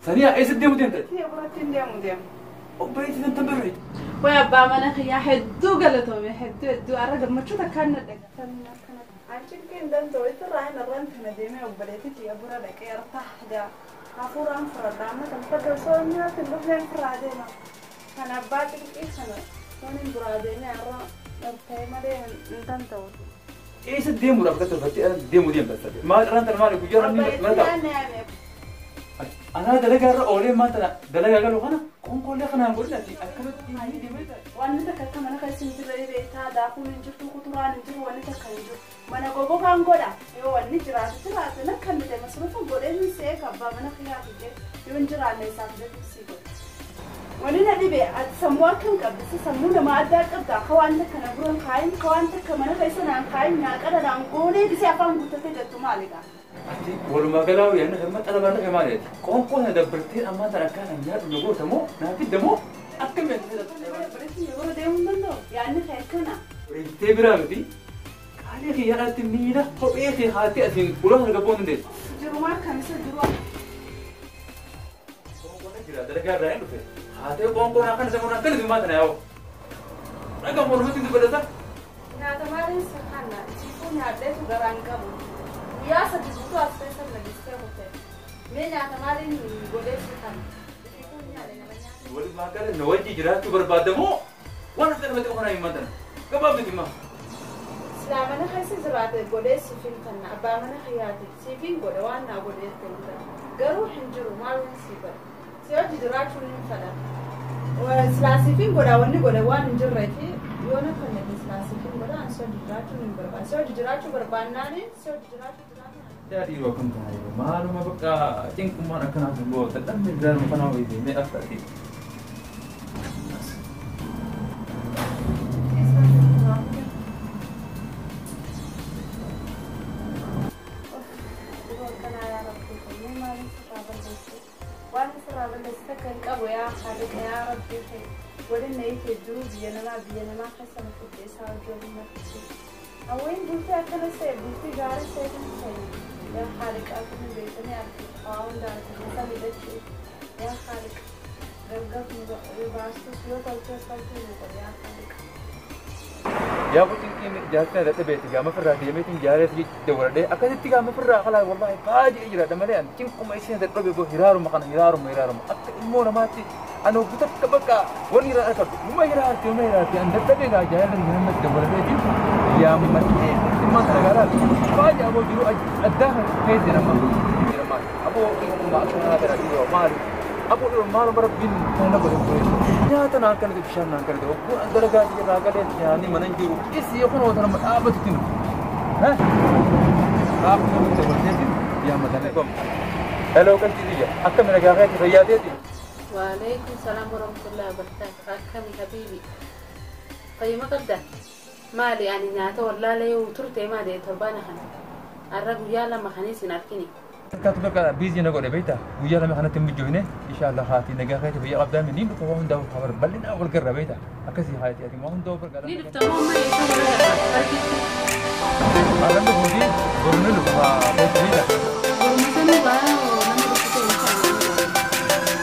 Saniyaa eessa deemu deemta? Biratti hin deemu deemu. Obboleettii tan barreetu. Way abbaa mana kiyyaa hedduu galatoome hedduu hedduu har'a gammachuu takkaan na dhagatan. Achi hin danda'u itti irraa hin irraan kana deemee obboleettii kiyya bira dhaqee artaa hafuuraan fudhadha amma kan fadda osoo nyaatti hin dhufneen firaa deema. Kan abbaa cinqii kana sooniin biraa deemee har'a dhabtee malee hin danda'u. Eessa deemuudhaaf akka tolfattee deemu deemta? Maal irraan tana maali guyyaa namni mana taa'u? Anaa dalagaa irra oolee maal tana dalagaa galu kana konkollee kanaan godhina akkamitti deemee Wanni takka akka mana keessa hin jirre beektaa daakuun hin jirtu kuturaan hin jiru wanni takka hin jiru. Mana gogogaan godha yoo wanni jiraatu jiraate nakka inni deema sunufa godhee min se'ee abbaa mana kiyyaa fidee yoo hin jiraanne isaaf jedhu si godha. Wanni na dhibe ati sammuu akkam qabdi sammuu nama addaa qabda akka waan takka na bira hin kaayin akka waan takka mana keessa naan kaayin nyaaqada naan goonee gisee afaan guuttatee jettu maalidha? Ati walumaa galaa yaadni kan maxxana barra maali? Qoonqoo na dabbartee ammaa tana akkaan nyaadhu na goota moo naa fidda moo akkami ati Yeroo deemuu hin danda'u yaadni kee akkana. Reeftee biraa miti qaalii kiyyaadhaatti miila kophee kee haatee asiin ulaa sana gabboo hin dandeessu. Jirumaa akkamisa jiru. Qoonqoo na jira dalagaa irraa hin dhufe haatee qoonqoo naa kana samuun akkana zimmaa tana yaa'u. Dhagaa mormatti dubbadata. Nyaata maaliin si kanna siifuu nyaadheetu garaan qabu. Guyyaa sadi guutuu as keessa lagistee kute. Mee nyaata maaliin godhee si kanna? Siifuu nyaadhe nama nyaata. Walumaa gala na wajji jiraachuu barbaadamoo waan akka namatti qofa naa himan tana. Gabaabditi maa. Silaa mana keessa jiraate godhee siifin kanna abbaa mana kiyyaati siifin godhe waan naa godhee ta'udha. Garuu hin jiru maaliin si godhe? Si hojii jiraachuun hin fedha. Silaa siifin godha wanni godhe waan hin jirreefi yoo na kennite silaa siifin godha ani si hojii jiraachuun hin barbaadu. Si hojii jiraachuu barbaannaani si hojii jiraachuu jiraachuu. Yaa dhiiroo akkam ta'a maaluma bakka cinqummaan akkanaaf hin goota dhamni biraan kanaa wayii mee akka ati. Waan sirraa balleessite kan qabu yaa Haaliqa yaa Rabbii kee godina kee jiru biyya namaa keessa na fidde isaa wajjin na fidde. Hawwiin bultii akkana ta'e bultii gaarii ta'e kan ta'e yaa Haaliqa akkuma beektanii arginu waa hunda arginu samii yaa Haaliqa gargar nu baastus yoo tolchees tolchuu nu godhe yaa Haaliqa. Yaa cinqiin jaartii dadhabeeti gaama firraa deemeetiin jaarees dabaladhee akkasitti gaama firraa kalaa wallahi baay'ee jiraadha malee ani cinquma isheen dadhabe boo hiraaruma kana hiraaruma hiraaruma akka ilmoo namaatti ani obbo takka bakka wanni irraa argatu numa hiraarti numa hiraarti ani dadhabee gaa jaalala namatti dabaladeetiin yaammadhee dhimma kana garaa baay'ee aboo jiru addaa kan keessa jedhama aboo cinquma akkanaa kana dhiiroo maali aboo dhiiroo maaluma rabbiin kana godhe godhe nyaata naan kana bishaan naan kana ta'u dalagaa irraa galee nyaanni mana hin jiru isii kunoo tana dhaabatutti nu dhaabatu nuti walteetiin yaammatanii qomu. Hello qalbii biyya akkami nagaa keeti fayyaa teeti. وعليكم السلام ورحمة الله وبركاته. أكمل حبيبي. طيب ما قبدا مالي يعني نياته والله لا وترتي ما دي تربانا خنا الرجل يا لما خنيس ناركني. Fakkaatu bakka biizii na godhe beektaa guyyaa lama kanatti hin mijoofne insha Allah haati nagaa keeti fayyaa qabdaa ni dhufa waa hundaa kabar bal'inaa wal garra beektaa akkasii haati ati waa hundaa wal garra. Ni dhufta moo amma eessa wal garra? Haala dhufuufi boru ni dhufa beektaa. Borumsa ni baa nama dhufu insha Allah.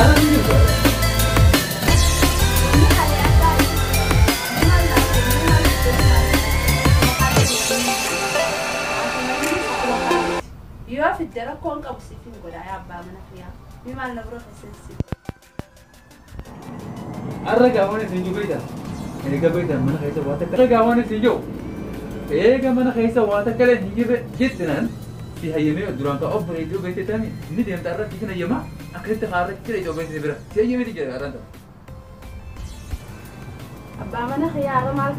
Thank you. Mee maal na bira keessatti? Arra gaawwan isin jiru beektaa? Eega beektaa mana keessa waa takka. Arra gaawwan isin jiru. Eega mana keessa waa takka illee hin jirre jettinaan si hayyamee duraan ka obbo Reediyoo beektee taani ni deemta arra siifin hayyamaa akkasitti haarra jira ijoo beektee bira si hayyamee jira arraan ta'u. Abbaa mana kiyyaara maal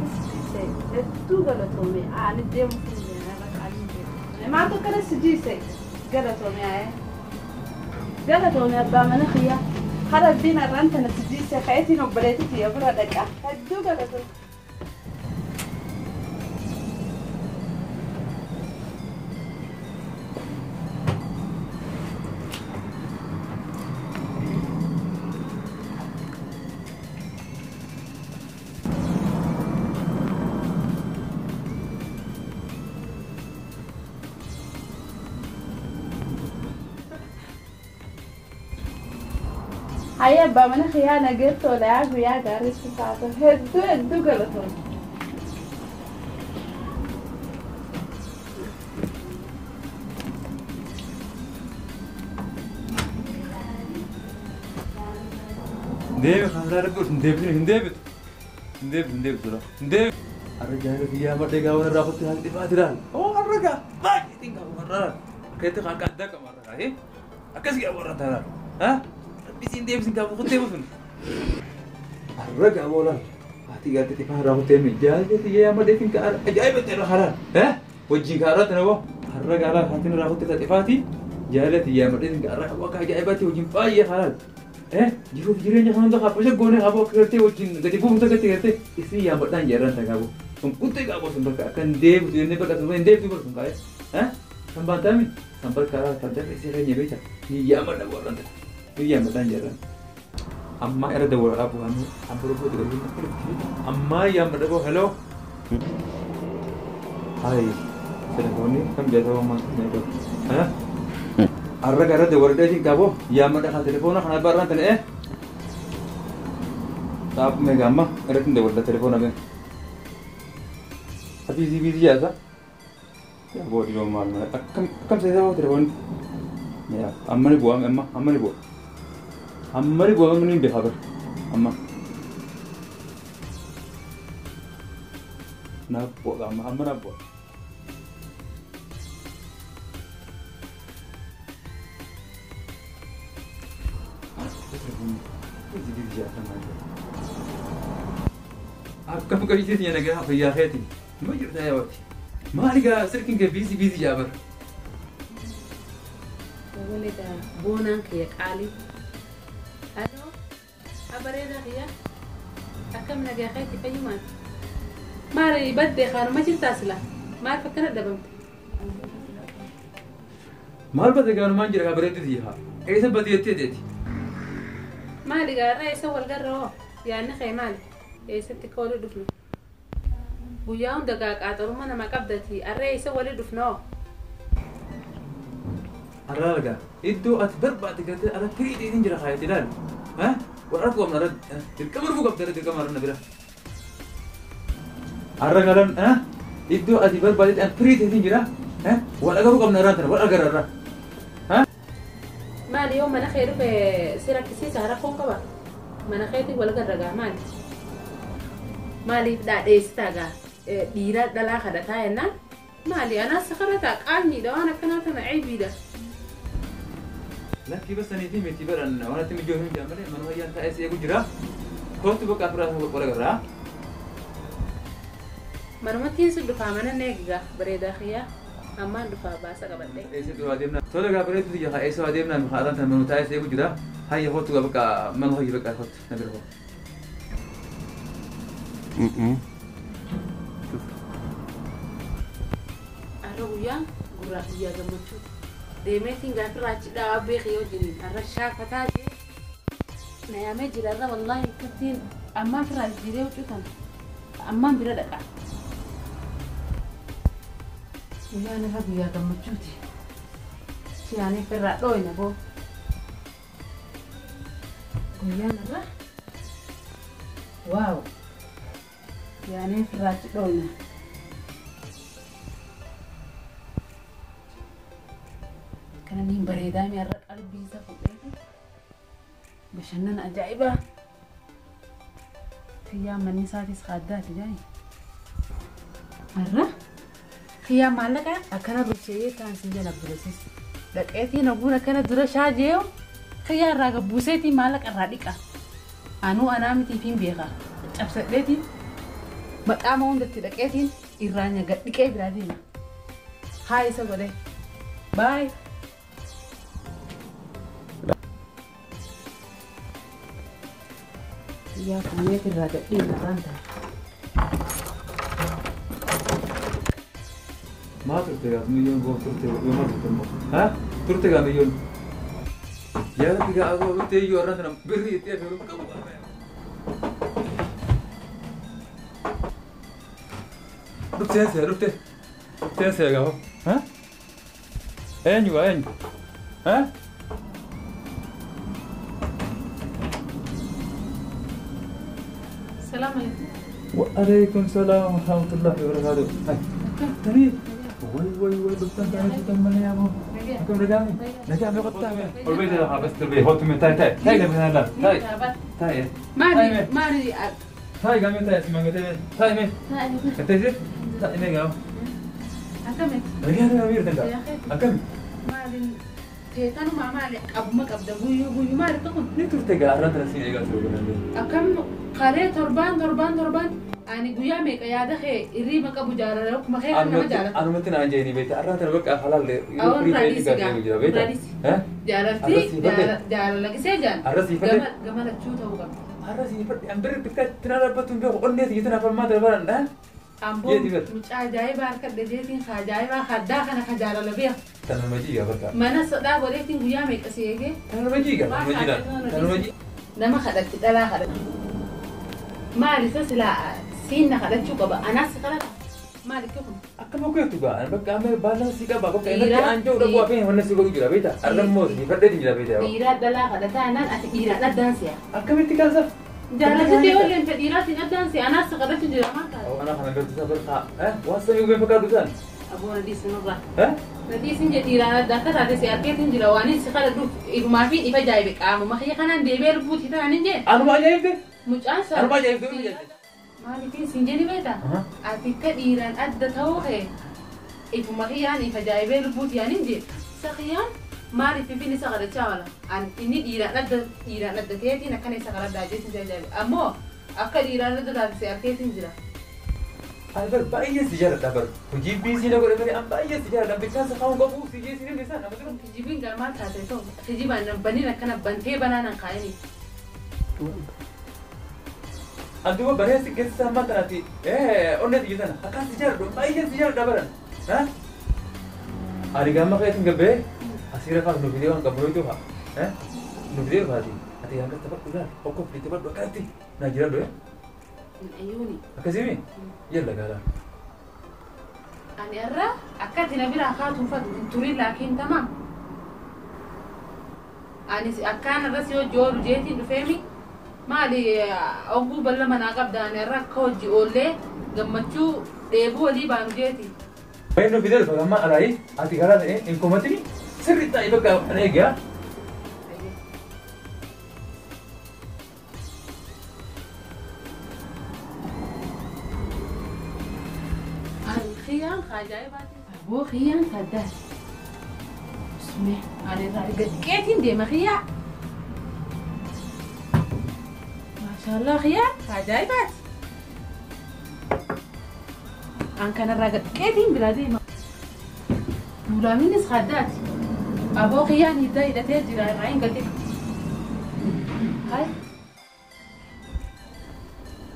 si hedduu galatoome ani deemu hin deema qaalii deemu. Maaltu akkana si jiise galatoome ayee. Galatoome abbaa mana kiyyaa. Harabbiin arraan tana si jiise ka'eetiin obboleetti tiyya bira dhaqa. Hedduu galatoome. Hayya abbaa mana kiyyaa nageettoo yaa guyyaa gaarii si taatu hedduu hedduu galatoome. Deemi kan rabbi hin deebisin hin deebitu. Hin deebitu hin deebitu hin deebitu. Arra jaala kiyyaa madhee gaawwan irraa kutti haala dhibaa jiraan. Oo arra gaa baay'ee xiqqaa warra akkasitti kan akka addaa qaba arra gaa akkas gaa warra taraa. Rabbi siin deebisin gaafa kuttee busun. Arra gaa boolaan haati gaatti tifaa irraa kuttee mi jaala kiyyaa madhee xiqqaa ajaa'iba ta'e halaan. Wajjin kaarraa tana boo arra gaa haatiin irraa kuttee xifaati jaala kiyyaa madhee xiqqaa arra akka ajaa'ibaatti wajjin baay'ee halaan. Jiruuf jireenya kan hunda kaapasha goonee kaaboo akka gartee wajjin gadi buufamta gatti gartee isin yaabadhaan jeerran ta kaaboo. Sun kuttee kaaboo sun bakka akka hin deebitu jennee bakka sun hin deebitu bakka sun kaa'ee. San baantaami san bakka kan darbe isii keenya beekta ni yaabadha warran ta. Ni yaabadhaan jeerran. Ammaa irra dawwaladhaa bu'anii amma robooti garuu ammaa yaabadha boo hello. Hayi telefoonni kan beekamu ammaa sun eegalu. Arra gara dawwaladhee kaaboo yaabadha kan telefoona kana barraan tana Taap meega amma irratti hin dawwadha telefoona mee. Ati biizii jaasa? Yaa boodii maal maal akkam akkam seesaa boo telefoonni? Yaa amma ni bu'a amma amma ni bu'a. Amma ni bu'a amma ni beekaa bara amma. Naaf bu'a amma amma naaf bu'a. Biizii biizii jaasa maal Akkam qabisiisin yaa nagaa fayyaa keeti. Ma jirta yaa wati. Maali gaa sirkin kee biizii biizii jaa bara. Walida boonaan kiyya qaalii. Aloo abareedaa kiyya akkam nagaa keeti fayyumaan. Maali baddee kaanuma jirtaa sila maal akkana dhabamte? Maal badde gaanumaan jira kaa bareedduu tiyya. Eessa badde jettee teeti? Maali gaarra eessa wal garra hoo yaadni kee maali? Eessatti akka walii dhufnu? Guyyaa hunda qaaqaaxarummaa nama qabdati arra eessa walii dhufnu hoo? Arra argaa iddoo ati barbaadde gartee arra firii dheedhiin jira kaayate ilaali. Wal arguu qabna arra dirqama dhufuu qabda arra dirqama arra na bira. Arra galan iddoo ati barbaadde an firii dheedhiin jira wal agaruu qabna arraan tana wal agarra arra. Maali yoo mana kee dhufe si rakkisiisa rakkoon qaba? Mana keetii wal agarra gaa maali? Maaliif dhaadheessitaa gaa dhiira dhalaa kadhataa jennaan maali anaas kadhataa qaanyiidha waan akkanaa tana ceebiidha. Lakkii basanii fi miti baran waan ati mijoo hin jaamale manuma ayyaan taa'ee si eegu jira. Kootu bakka afuraa wal agarraa. Manumattiin si dhufaa mana neegigaa bareedaa kiyyaa ammaan dhufaa baasa qabadhee. Eessa dhufaa deemnaa? Tola gaa bareedu tiyya haa eessa deemnaa haadhaan tan manuma taa'ee si eegu jira. Hayya kootu gaa bakka manuma hayya bakka kootu na bira kootu. Arra guyyaan gurraa guyyaa gammachuuti. Deemeetiin gaafirraa achi dhaabaa beekee yoo jiriin arra shaafataa jee na yaamee jira arra wallaahi akkattiin ammaan firraa jijjiiree huccuu tana ammaan bira dhaqa. Guyyaan irra guyyaa gammachuuti. Siyaanee firraa dhooyna boo. Guyyaan irra waaw. Yaanee firraa achi dhooyna. Kana niin bareedaa mi arra qalbii isa fuudhee Bashannana ajaa'ibaa. Kiyyaa manni isaatis addaati jaayi. Har'a kiyyaa maallaqa akkana bulchee ta'an sin jala bulesis. Dhaqeetiin oguun akkana dura shaajee kiyyaa irraa gabbuuseetiin maallaqa irraa dhiqa. Anuu anaa mitiif hin beeka. Cabsadheetiin maqaama hundatti dhaqeetiin irraa gadhiqee biraa deema. Haa isa godhe. Baay. Kiyyaa fuuneet irraa gadhiin irraan ta'a. Maa turte gaa miyyoon goon turte yoo maa turte immoo? Haa? Turte gaa miyyoon. Yaa rabbi gaa agoo turte iyyuu har'aan sana birrii itti afeeru qabu. Dhufteen see dhufte. Dhufteen see gaa hoo. Haa? Eenyu gaa eenyu? Haa? Salaam alaikum. وعليكم السلام ورحمة الله وبركاته. هاي. تاني. وي وي وي دكتور تاني تكمل يا ابو. كم رجعني؟ رجع قطع. والبيت هذا بس البيت هو تاي تاي تاي تاي تاي تاي مالي مالي تاي قام تاي اسمع تاي تاي مي تاي تاي مي قام. أكمل. رجع أنا أمير تنتا. أكمل. مالي تيتانو مع مالي أبو ما قبض بويو بويو مالي تكون. ليه ترتجع أرد رسيني قال سوي أكمل قريت تربان تربان تربان. أنا قويا ميك يا دخي الريمة كابو جارة لك ما خير أنا ما جارة. أنا متى أنا جايني بيت أرد أنا بقى خلال لي. أول رئيس جا. ها؟ جارتي جار لك سجن. جمال جمال تشوت هو قبل. أرسي فرد أمبر بكت تنارا بتون بيه قلني تيجي تنافر ما تبرن ها؟ أمبو مش عجايب أركض دجيتين خجايب خدا خنا خجارة لبيه. تنمجيها بركة. ما أنا صدق وليتين قويا ميك أسيجي. تنمجيها تنمجيها تنمجي. نما خدت لا خدت. ما لسه لا سين خدت شو قبل أنا سخلت ما لك كم. أكمل كويتو بقى أنا بقى أعمل بالانس كده بقى بقى أنا أنجو ربوا فين وأنا سيبوا جرا بيتا أرموز يفردين جرا بيتا. إيراد دلا خدت أنا إيراد ندانسيا. أكمل تكاسف. جالسة تقول أنت إيراد ندانسيا أنا سخلت جرا ما كان. أو أنا خلنا قلت سافر خا ها واسع يوم فكر دوسان. أبو ندي سنورة. ها؟ ندي سنجد إيراد دكتور هذا سيارتين جرا وأنا سخلت دوف ما في إذا جايبك أما ما هي خلنا ندير بوت هنا ننجي. أنا ما جايبك. مش أنسى. أنا ما جايبك. Maaliifin siin jedhi beektaa? Ati akka dhiiraan adda ta'uu kee ifuma kiyyaan ifa jaa'ibee lubbuuti yaan hin jedhe. Isa kiyyaan maaliif ifin isa kadhachaa oola? Inni dhiiraan adda ta'eetiin akkana isa kadhadhaa jeetiin jaajabe. Ammoo akka dhiiraan adda taasise arkeetiin jira. Ani bar baay'ee si jaalladha bar. Hojii biisii na godhe malee an baay'ee si jaalladha. Bikkaan safaawwan qabu si jeesii namni isaan nama jiru. Kijibiin galmaa taate ta'u kijibaan baniin akkana bantee banaan an kaa'anii. Antuba baree si keessa amma kanatti onnee xiyyeessana akkaan si jaalladhu baay'ee si jaalladha baran. Ani gaama keetiin gabbee asii rafaaf nu fidee waan qabu nuyi haa nu fidee dhufaati ati hanga taphadhu laal okkoo fidee taphadhu akkanatti naa jiraadhu. Ayyuuni. Akkasii yalla gaala. Ani irra akkatti na biraa kaatuun fadu hin turin laakiin tamaam. Ani akkaan irra si hojii oolu jeetiin dhufeemi. Maali oguu bal'aa manaa qabdaan irra akka hojii oollee gammachuu dheebuu walii baanu jeeti. Baay'ee fidee dhufa amma alaayi ati karaa ta'e hin komatini sirri taa'ee bakka ana eegaa. Kiyyaan ajaa'ibaati. Aboo kiyyaan addaati. Bismillah ani irraa gadqeetiin deema kiyyaa. Maashaallah kiyyaa ajaa'ibaati. An kanarraa gadqeetiin biraa deema. Duulaamiinis addaati. Aboo kiyyaan hiddaa hidhatee jira irraa hin gatiin. Hai.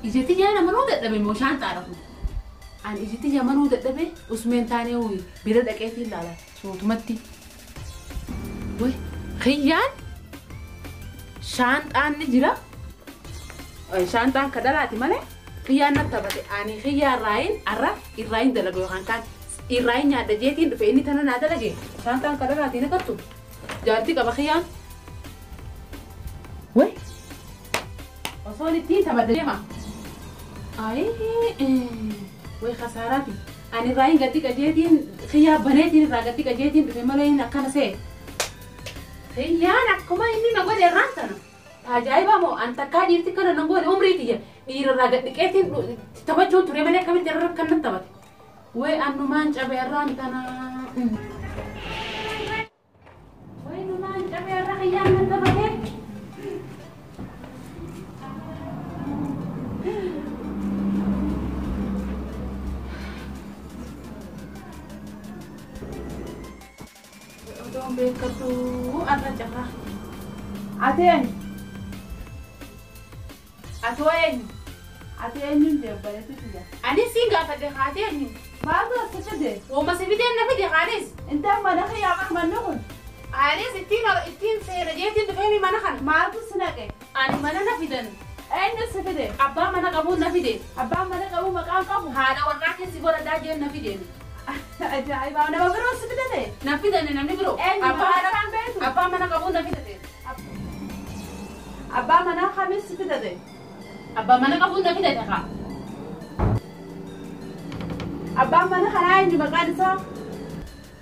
Ijatti yaa nama nuu dadhabe moo shaanxaadha kun? An ijatti yaa manuu dadhabe usmeen taanee ho'i bira dhaqeetiin ilaala sootumatti. Way kiyyaan shaanxaan ni jira. Shaanxaan kadhalaati malee kiyyaan natti taphate ani kiyyaa irraayin arra irraayin dalagu yookaan kaan irraayin nyaadha jeetiin dhufe inni tana naa dalage shaanxaan kadhalaati ni qattu jaartii qaba kiyyaan. Way osoon ittiin taphate deema. Way khasaaraati ani irraayin gadi qajeetiin kiyyaa baneetiin irraa gadi qajeetiin dhufe malee inni akkana see. Kiyyaan akkuma inni na godhe irraan sana. Ajaa'iba moo an takkaa dhiirti kana nan goone umrii tiyya dhiirarraa gad dhiqeetiin taphachuun ture malee akkamitti irra kan nan taphate. Way annumaan cabee irraan tana. Way numaan cabee irra kiyyaan nan taphate. Odoon beekatu arra carraa. Ati eenyu? Ati waa eenyu? Ati eenyuun deebbaleetu jira? Anis siin gaafadhe haati eenyu? Maaltu as fide? Wooma si fideen na fide haanis. Intaan mana kiyyaa manni kun? Anis ittiin seera jeetiin dhufee mana kana. Maaltu si naqe? Ani mana na fidan. Eenyu si fide? Abbaa mana qabuun na fide. Abbaan mana qabu maqaan qabu? Haadha warraa keessi godhadhaa jeen na fideen. Ajaa'iba! Nama biroo si fidate? Na fidane namni biroo. Eenyu maqaa isaan beektu? Abbaa mana qabuun na fidate. Abbaa manaa kamis si fidate? Abbaa mana qabuun na fidate haa. Abbaan mana kanaa eenyu maqaan isaa?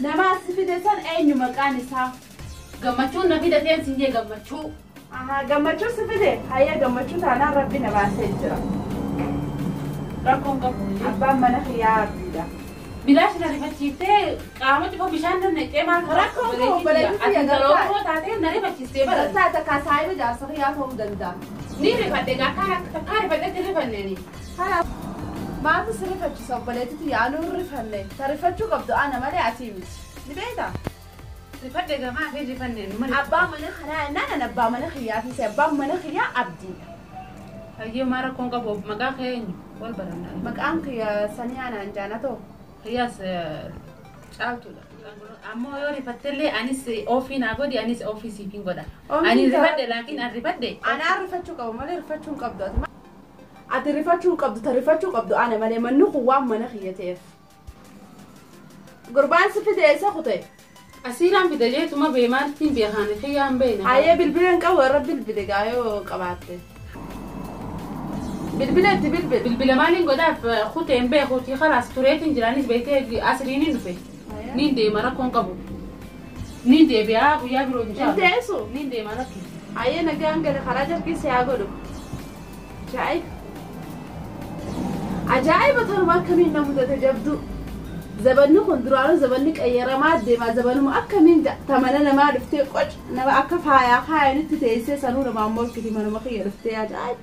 Nama si fide san eenyu maqaan isaa? Gammachuun na fidateen siin jee gammachuu. Ahaa, gammachuu si fide? Hayya gammachuu taanaan rabbi na baasee jira. Rakkoon qabu. Abbaan mana kiyyaa abdiidha. Bilaash na rifachiiftee qaama cufa bishaan na naqxee maal Rakkoon koo obboleettii Ati kiyya galoo taatee na rifachiistee bara. Barataa takkaa saayiba jaarsa kiyyaa ta'uu danda'a. Ni rifadhe gaa takkaa rifadhetti rifanneeni. Kana maaltu si rifachiisa obboleettii kiyya anuu hin rifanne. Ta rifachuu qabdu ana malee ati miti. Ni beektaa? Rifadhe gaa maaf hin rifanneen? Abbaa mana kanaa naan abbaa mana kiyyaa fi abbaan mana kiyyaa abdiidha. Hayyee maa rakkoon qabu maqaa kee eenyu? Wal barannaa. Maqaan kiyya sanii anaan jaanatoo. Kiyyaas caaltuudha. Ammoo yoo rifattellee anis ofii naa godhi anis ofii siif hin godha. Ani rifadhe laakiin an rifadhe. Anaan rifachuu qabu malee rifachuu hin qabdu ati. Ati rifachuu hin qabdu ta rifachuu qabdu ana malee manni kun waan mana kiyya ta'eef. Gurbaan si fide eessa kute? Asiiraan fide jeetuma bee maaltiin beekaan kiyyaan beena. Hayyee bilbila hin qabu irra bilbile gaa yoo qabaatte. Bilbila itti bilbile. Bilbila maaliin godhaaf kuteen beekuuti khalaas tureetiin jiraanis beektee asiriin hin dhufe. Niin deema rakkoon qabu. Niin deebi'aa guyyaa biroo Hin inshaalla. teessu? Niin deema rakki. Hayyee nagaan gale karaa jarkiisa yaa godhu. Ajaa'iba! Ajaa'iba tanuma akkamiin na mudate jabdu. Zabanni kun duraanuu zabanni qayyaramaa deema zabanuma akkamiin tamana namaa dhuftee qoc nama akka faayaa kaayanitti teessee sanuu namaan morkiti manuma kiyya dhuftee ajaa'iba.